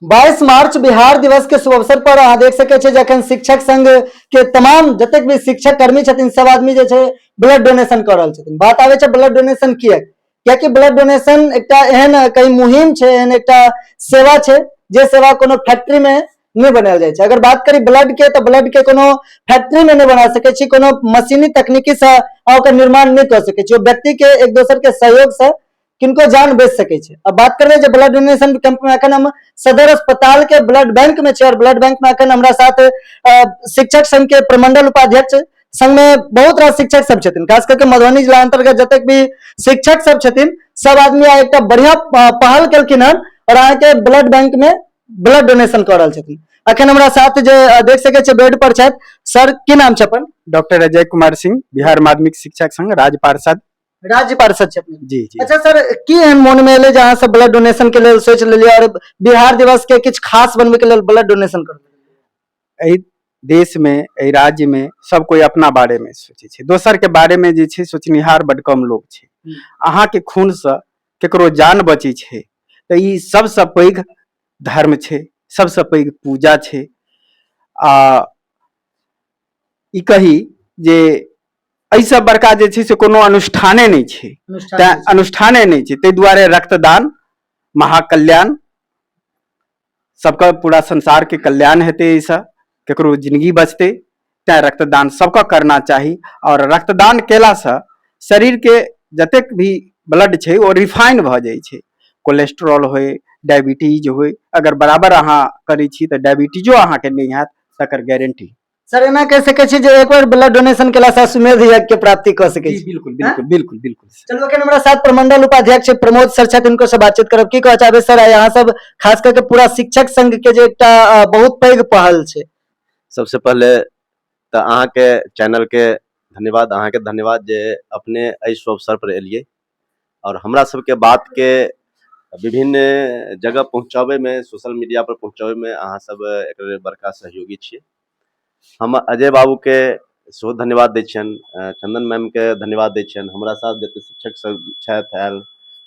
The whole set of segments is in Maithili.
22 मार्च बिहार दिवस के शुभ अवसर पर अहाँ देख सकै छियै जखन शिक्षक संघ के तमाम जतेक भी शिक्षक कर्मी छथिन सब आदमी जे छै ब्लड डोनेशन कऽ रहल छथिन। बात आबै छै ब्लड डोनेशन किएक, कियाकि ब्लड डोनेशन एकटा एहन कई मुहिम छै, एहन एकटा सेवा छै जे सेवा कोनो फैक्ट्री में नहि बनायल जाइ छै। अगर बात करी ब्लड के तऽ ब्लड के कोनो फैक्ट्री में नहि बना सकै छी, कोनो मशीनी तकनीकी से अहाँ ओकर निर्माण नहि कऽ सकै छी। ओ व्यक्ति के एक दोसर के सहयोग से किनको जान बचि सकै छै। अब बात करबै जे ब्लड डोनेशन कैंप में अखन हम सदर अस्पताल के ब्लड बैंक में छी और ब्लड बैंक में अखन हमरा साथ शिक्षक संघ के प्रमंडल उपाध्यक्ष संग में बहुत रास शिक्षक सब छथिन। खास करके मधुबनी जिला अंतर्गत जतेक भी शिक्षक सब छथिन सब आदमी आइ एकटा बढ़िया पहल केलखिन हन और अहाँके ब्लड बैंक में ब्लड डोनेशन कऽ रहल छथिन। अखन हमरा साथ जे देख सकै छियै बेड पर छथि सर, की नाम छै अपन? डॉक्टर अजय कुमार सिंह, बिहार माध्यमिक शिक्षक संघ राज्य पार्षद। राज्य पार्षद छै अपने? जी जी। अच्छा सर, की एहन मोन में एलै जे अहाँ सब ब्लड डोनेशन के लेल सोचि लेलियै और बिहार दिवस के किछु खास बनबै के लेल ब्लड डोनेशन कर? एहि देश में, एहि राज्य में सब कोई अपना बारे में सोचै छै, दोसर के बारे में जे छै सोचनिहार बड कम लोग छै। अहाँ के खून से केकरो जान बचै छै तऽ ई सबसँ पैघ धर्म छै, सबसँ पैघ पूजा छै। आ ई कही जे एहिसँ बड़का जे छै से कोनो अनुष्ठाने नहि छै, तेँ अनुष्ठाने नहि छै। ताहि दुआरे रक्तदान महाकल्याण, सबके पूरा संसारके कल्याण हेतै, एहिसँ ककरो जिंदगी बचतै। तेँ रक्तदान सबके करना चाही। आओर रक्तदान केलासँ शरीरके जतेक भी ब्लड छै ओ रिफाइन भऽ जाइ छै। कोलेस्ट्रॉल होइ, डायबिटीज होइ, अगर बराबर अहाँ करै छी तऽ डायबिटीजो अहाँके नहि हैत, तकर गारंटी। सर, एना कहि सकै छी जे एक बेर ब्लड डोनेशन केला से अश्वमेध यज्ञ के प्राप्ति कऽ सकै छी? बिल्कुल बिल्कुल बिल्कुल बिल्कुल। चलू, अखन हमरा साथ प्रमंडल उपाध्यक्ष प्रमोद सर छथि, हुनको से बातचीत करब। की कहऽ चाहबै सर, यहाँ सब खास करके पूरा शिक्षक संघ के जे एकटा बहुत पैघ पहल छै? सबसे पहले तऽ अहाँके चैनलके धन्यवाद, अहाँके धन्यवाद जे अपने एहि शुभ अवसर पर एलियै और हमरा सबके बातके विभिन्न जगह पहुँचाबैमे, सोशल मीडिया पर पहुँचाबैमे अहाँ सब एकर बड़का सहयोगी छियै। हम अजय बाबूके सेहो धन्यवाद दै छियनि, चंदन मैमके धन्यवाद दै छियनि, हमरा साथ जते शिक्षक सब छथि आयल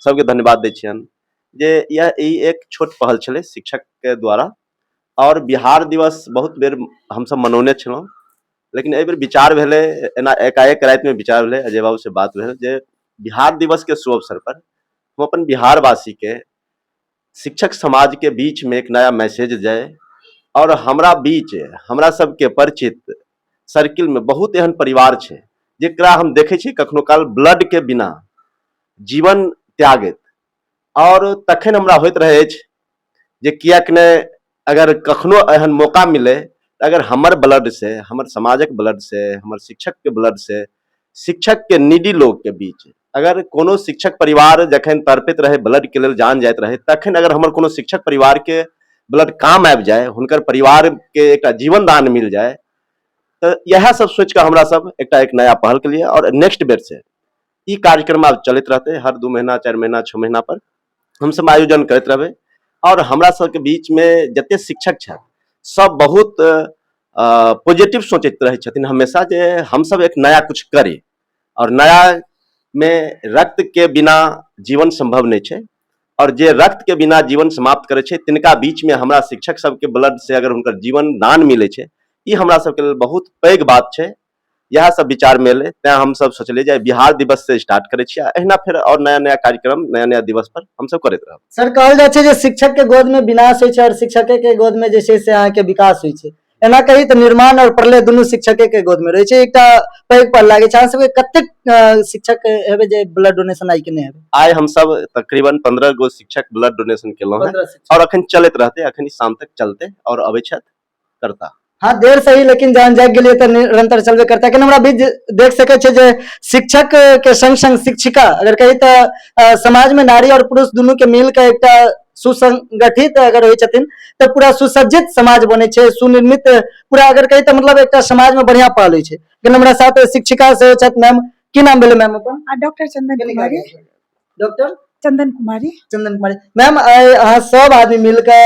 सबके धन्यवाद दै छियनि जे यह ई एक छोट पहल छलै शिक्षकके द्वारा। और बिहार दिवस बहुत बेर हमसब मनौने छलहुँ, लेकिन एहि बेर विचार भेलै, एना एकाएक रातिमे विचार भेलै, अजय बाबूसँ बात भेल जे बिहार दिवसके शुभ अवसर पर हम अपन बिहारवासीके शिक्षक समाजके बीचमे एक नया मैसेज जाय। और हमरा बीच, हमरा सबके परिचित सर्किलमे बहुत एहन परिवार छै जेकरा हम देखै छियै कखनो काल ब्लडके बिना जीवन त्यागैत, और तखन हमरा होइत रहै अछि जे किएक नहि अगर कखनो एहन मौका मिले अगर हमर ब्लड से, हमर समाजक ब्लड से, हमर शिक्षकके ब्लड से शिक्षकके नीडी लोकके बीच अगर कोनो शिक्षक परिवार जखन तड़पैत रहै, ब्लडके लेल जान जाइत रहै, तखन अगर हमर कोनो शिक्षक परिवारके ब्लड काम आबि जाय, हुनकर परिवारके एकटा जीवन दान मिल जाय, तऽ इएह सब सोचि कऽ हमरा सब एकटा एक नया पहल केलियै। आओर नेक्स्ट बेर से ई कार्यक्रम आब चलैत रहतै, हर 2 महीना, 4 महीना, 6 महीना पर हमसब आयोजन करैत रहबै। आओर हमरा सबके बीचमे जते शिक्षक छथि सब बहुत पॉजिटिव सोचैत रहै छथिन हमेशा जे हमसब एक नया कुछ करी, आओर नया मे रक्त के बिना जीवन संभव नहि छै, आओर जे रक्त के बिना जीवन समाप्त करै छै तिनका बीचमे हमरा शिक्षक सबके ब्लड से अगर हुनकर जीवन दान मिलै छै, ई हमरा सबके लेल बहुत पैघ बात छै। इएह सब विचार में एलै, तैं हमसब सोचलियै जे बिहार दिवस से स्टार्ट करै छियै, आ एहिना फेर आओर नया नया कार्यक्रम नया नया दिवस पर हमसब करैत रहब। सर, कहल जाइ छै जे शिक्षक के गोद में विनाश होइ छै और शिक्षके के गोद में जे छै से अहाँके विकास होइ छै। एना कही तऽ निर्माण और प्रलय दुनू शिक्षके के गोद में रहै छै। एकटा पैघ पल लागै छै। अहाँ सबके कतेक शिक्षक हेबै जे ब्लड डोनेशन आइ केने हेबै? आइ हमसब तकरीबन 15 गो शिक्षक ब्लड डोनेशन केलहुँ हैं और अखन चलैत रहतै, अखन शाम तक चलतै और अबै छथि करता। हाँ, देर सही लेकिन जहन जागि गेलियै तऽ निरंतर चलबे करता। लेकिन हमरा बीच देख सकै छै जे शिक्षक के संग संग शिक्षिका अगर कही तऽ समाज में नारी और पुरुष दुनू के मिल के एकटा सुसंगठित अगर होइ छथिन तऽ पूरा सुसज्जित समाज बनै छै, सुनिर्मित पूरा अगर कही तऽ मतलब एकटा समाज में बढ़िया पहल होइ छै। लेकिन हमरा साथ शिक्षिका सेहो छथि। मैम, की नाम भेलै मैम अपन? डॉक्टर चंदन कुमारी। डॉक्टर चंदन कुमारी। चंदन कुमारी मैम, आइ अहाँ सब आदमी मिल के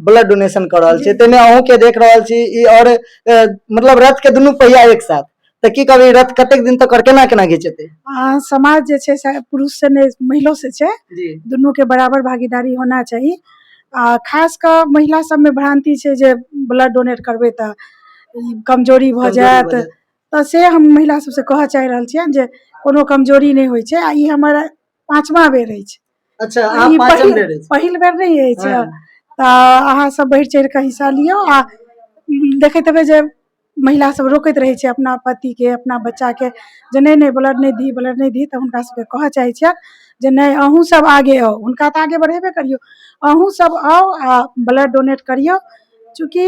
ब्लड डोनेशन कर रहल छी, ताहिमे अहूँ के देख रहल छी ई और मतलब रथ के दुनू पहिया एक साथ, तऽ की कहबै, रथ कतेक दिन तक और केना केना घिचेतै? समाज जे छै से पुरुष से नहि महिलो से छै, दुनू के बराबर भागीदारी होना चाही। आ खास कऽ महिला सबमे भ्रान्ति छै जे ब्लड डोनेट करबै तऽ ई कमजोरी भऽ कमजोरी जायत। भऽ जायत। तऽ से हम महिला सबसँ कहऽ चाहि रहल छियनि जे कोनो कमजोरी नहि होइ छै आ ई हमर पाँचवा बेर अछि। अच्छा, अहाँ ई पाँचम पहिल बेर अछि। पहिल बेर नहि अछि। तऽ अहाँ सब बढ़ि चढ़ि कऽ हिस्सा लियौ आ देखैत हेबै जे महिला सब रोकैत रहै छै अपना पतिके, अपना बच्चाके जे नहि नहि ब्लड नहि दी, ब्लड नहि दी। तऽ हुनका सबके कहऽ चाहै छियनि जे नहि, अहूँ सब आगे आउ। हुनका तऽ आगे बढ़ेबे करियौ, अहूँ सब आउ आ ब्लड डोनेट करियौ। चूँकि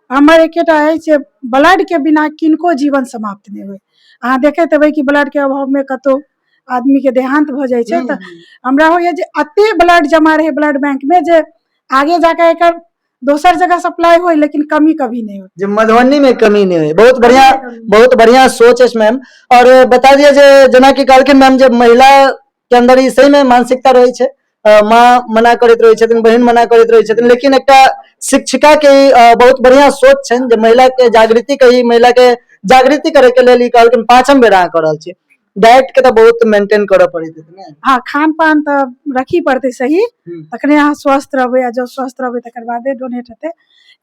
हमर एकेटा अछि जे ब्लडके बिना किनको जीवन समाप्त नहि होइ। अहाँ देखैत हेबै कि ब्लडके अभावमे कतहु आदमीके देहान्त भऽ जाइ छै। तऽ हमरा होइए जे एते ब्लड जमा रहै ब्लड बैंकमे जे आगे जाके एकर दोसर जगह सप्लाई होइ, लेकिन कमी कभी नहि होइ। जे मधुबनी में कमी नहि होइ। बहुत बढ़िया, बहुत बढ़िया सोच अछि मैम। और बता दिअ जे जेनाकि कहलखिन मैम जे महिला के अंदर ई सही में मानसिकता रहै छै, माँ मना करैत रहै छथिन, बहिन मना करैत रहै छथिन, लेकिन एकटा शिक्षिका के ई, बहुत बढ़िया सोच छनि जे महिला के जागृति कही, महिला के जागृति करे के लेल ई कहलखिन पाँचम बेर अहाँ कऽ रहल छी। डाइट के तऽ बहुत मेंटेन करऽ पड़ैत हेतै ने? हँ, खान पान तऽ रखही पड़तै सही, तखने अहाँ स्वस्थ रहबै आ जँ स्वस्थ रहबै तकर बादे डोनेट हेतै।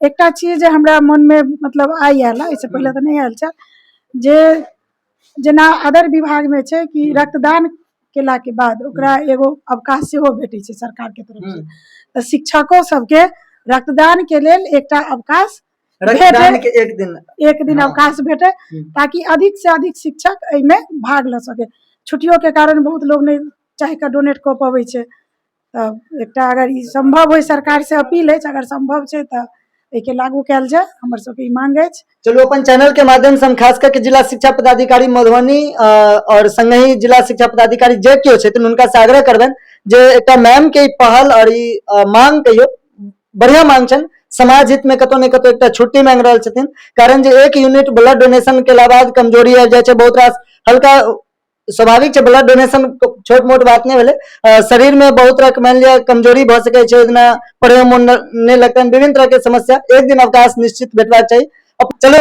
एकटा चीज जे हमरा मोनमे मतलब आइ आयल, एहिसँ पहिले तऽ नहि आयल छल, जे जेना अदर विभागमे छै कि रक्तदान केलाके बाद ओकरा एगो अवकाश सेहो भेटै छै सरकारके तरफसँ, तऽ शिक्षको सबके रक्तदान के लेल एकटा अवकाश रक्तदान के एक दिन, एक दिन अवकाश भेटे ताकि अधिक से अधिक शिक्षक एहिमे भाग लऽ सके। छुट्टियों के कारण बहुत लोग नहि चाहि कऽ डोनेट कऽ पबै छै। तऽ एकटा अगर ई सम्भव होइ, सरकार से अपील अछि, अगर सम्भव छै तऽ एहिके लागू कयल जाय, हमर सबके ई मांग अछि। चलू, अपन चैनल के माध्यम से हम खास करके जिला शिक्षा पदाधिकारी मधुबनी और संगहि जिला शिक्षा पदाधिकारी जे केओ छथिन हुनका से आग्रह करबनि जे एकटा मैम के ई पहल और ई मांग कहियौ, बढ़िया मांग छनि। समाज हित में कतौ ने कतौ एकटा छुट्टी मांगि रहल छथिन, कारण जे एक यूनिट ब्लड डोनेशन केला बाद कमजोरी आबि जाइ छै बहुत रास। हल्का स्वाभाविक छै, ब्लड डोनेशन छोट मोट बात नहि भेलै। शरीर में बहुत तरह के मानि लिअ कमजोरी भऽ सकै छै, ओहि दिना पढ़े मे मोन नहि लगतनि, विभिन्न तरह के समस्या। एक दिन अवकाश निश्चित भेटबाक चाही। अब चलू,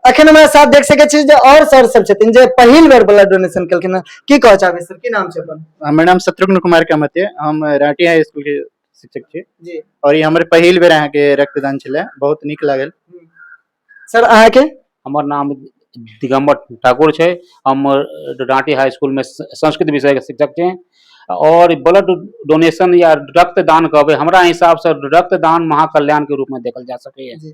अखन हमरा साथ देख सकै छी जे और सर सब छथिन जे पहिल बेर ब्लड डोनेशन केलखिन हँ। की कहऽ चाहबै सर, की नाम छै अपन? हमर नाम शत्रुघ्न कुमार कामत ये, हम राँटी हाई स्कूल के शिक्षक छी और ई हमर पहिल बेर अहाँके रक्तदान छलै, बहुत नीक लागल। सर, अहाँके? हमर नाम दिगंबर ठाकुर छै। हम राँटी हाई स्कूल में संस्कृत विषय के शिक्षक छी और ब्लड डोनेशन या रक्तदान कहबै, हमरा हिसाब से रक्तदान महाकल्याण के रूप में देखल जा सकैए।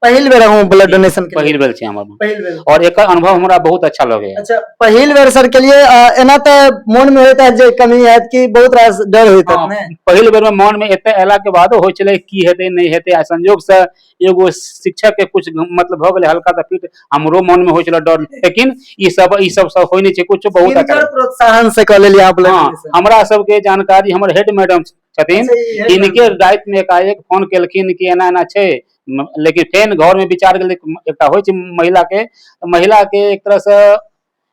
पहिल बेर अहूँ ब्लड डोनेशन केलियै? पहिल बेर छै हमर। पहिल बेर। और एकर अनुभव हमरा बहुत अच्छा लगैए। अच्छा, पहिल बेर सर के लिए, एना तऽ मोन में होइत हैत जे कमी हैत कि बहुत रास डर होइत हैत? हँ। ने? पहिल बेर में मन में एते अयला के बादो होइ छलै की हेतै नहि हेतै, आ संयोग से एगो शिक्षक के कुछ मतलब भऽ गेलै हल्का सा पीठ, हमरो मन में होइ छलै डर, लेकिन ई सब होइ नहि छै कुछ, बहुत अच्छा। किनकर प्रोत्साहन से कऽ लेलियै अहाँ ब्लड हँ, डोनेशन? हमरा सबके जानकारी हमर हेड मैडम छथिन। अच्छा, ई हेड हिनके मैडम। राति में एकाएक फोन केलखिन कि एना एना छै, लेकिन फेर घर में विचार गेलै, एकटा होइ छै महिला के, तऽ महिला के एक तरह से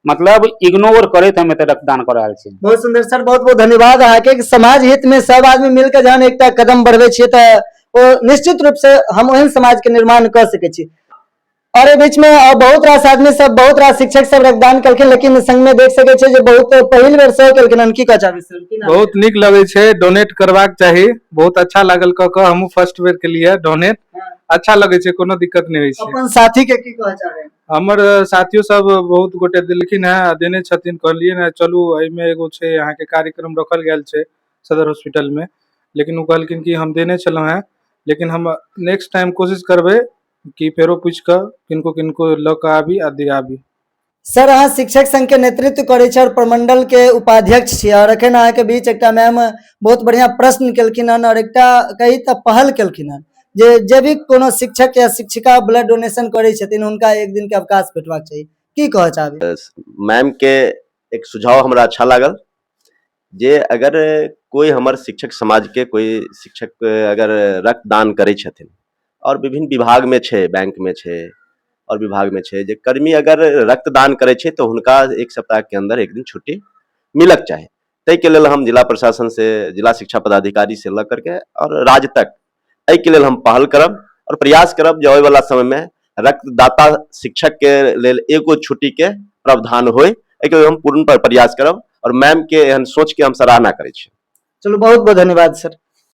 मतलब इग्नोर करैत हम एते रक्तदान कऽ रहल छी। बहुत सुंदर सर, बहुत बहुत धन्यवाद अहाँके। समाज हित में सब आदमी मिलकर जहन एकटा कदम बढ़बै छियै तऽ ओ निश्चित रूप से हम ओहन समाज के निर्माण कऽ सकै छी। और एहि बीच में बहुत रास आदमी सब, बहुत रास शिक्षक सब रक्तदान केलखिन, लेकिन संग में देख सकै छियै जे बहुत पहिल बेर सेहो केलखिन हन। की कहऽ चाहबै सर, की नाम? बहुत नीक लगै छै, डोनेट करबाक चाही। बहुत अच्छा लागल कऽ कऽ, हमहूँ फर्स्ट बेर केलियै डोनेट। अच्छा लगै छै, कोनो दिक्कत नहि होइ छै। अपन साथी के की कहऽ चाहबै? हमर साथियो सब बहुत गोटे देलखिन हेँ आ देने छथिन। कहलियै ने चलू, एहिमे एगो छै अहाँके कार्यक्रम रखल गेल छै सदर हॉस्पिटल मे, लेकिन ओ कहलखिन कि हम देने छलहुँ हेँ, लेकिन हम नेक्स्ट टाइम कोशिश करबै कि फेरो पूछि कऽ किनको किनको लऽ कऽ आबी आ दियाबी। सर, अहाँ शिक्षक संघ के नेतृत्व करै छी और प्रमंडल के उपाध्यक्ष छी, और अखन अहाँके बीच एकटा मैम बहुत बढ़िया प्रश्न केलखिन हन और एकटा कही तऽ पहल केलखिन हन जे जे भी कोनो शिक्षक या शिक्षिका ब्लड डोनेशन करै छथिन हुनका एक दिन के अवकाश भेटबाक चाही। की कहऽ चाहबै? मैम के एक सुझाव हमरा अच्छा लागल जे अगर कोइ हमर शिक्षक समाज के कोइ शिक्षक अगर रक्तदान करै छथिन और विभिन्न विभाग में छै, बैंक में छै और विभाग में छै, जे कर्मी अगर रक्तदान करै छै तऽ हुनका एक सप्ताह के अंदर एक दिन छुट्टी मिलक चाही। ताहिके लेल हम जिला प्रशासन से, जिला शिक्षा पदाधिकारी से लऽ करके और राज्य तक एहिके लेल हम पहल करब और प्रयास करब जे आबैवला समय में रक्तदाता शिक्षक के लेल एगो छुट्टी के प्रावधान होय। एहिके लेल हम पूर्ण प्रयास करब और मैम के एहन सोच के हम सराहना करै छी। चलू, बहुत बहुत धन्यवाद सर।